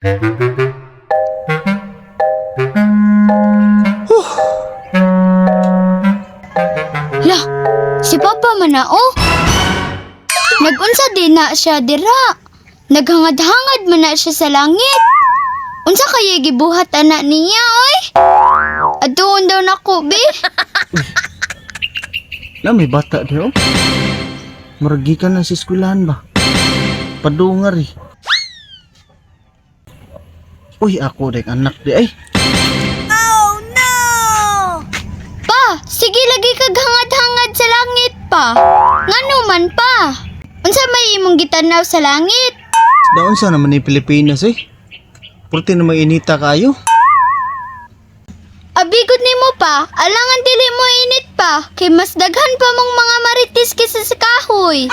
Lah, si Papa man na oh. Nagunsa din na siya dira. Naghangad-hangad man na siya sa langit. Unsa kaya gibuhat ana niya oy? Aduon daw nako be. Na may bata di oh. Murag gikan na sa eskwelahan ba? Padungar eh. Uy, ako dek anak di ay. Pa, sige lagi kag hangad-hangad sa langit pa. Ngano man pa? Unsa may imong gitanaw sa langit? Daon sa naman ni Pilipinas eh. Purti na may inita kayo. Abigod nimo pa, alangan dili mo init pa, kay mas daghan pa mong mga marites kaysa sa kahoy.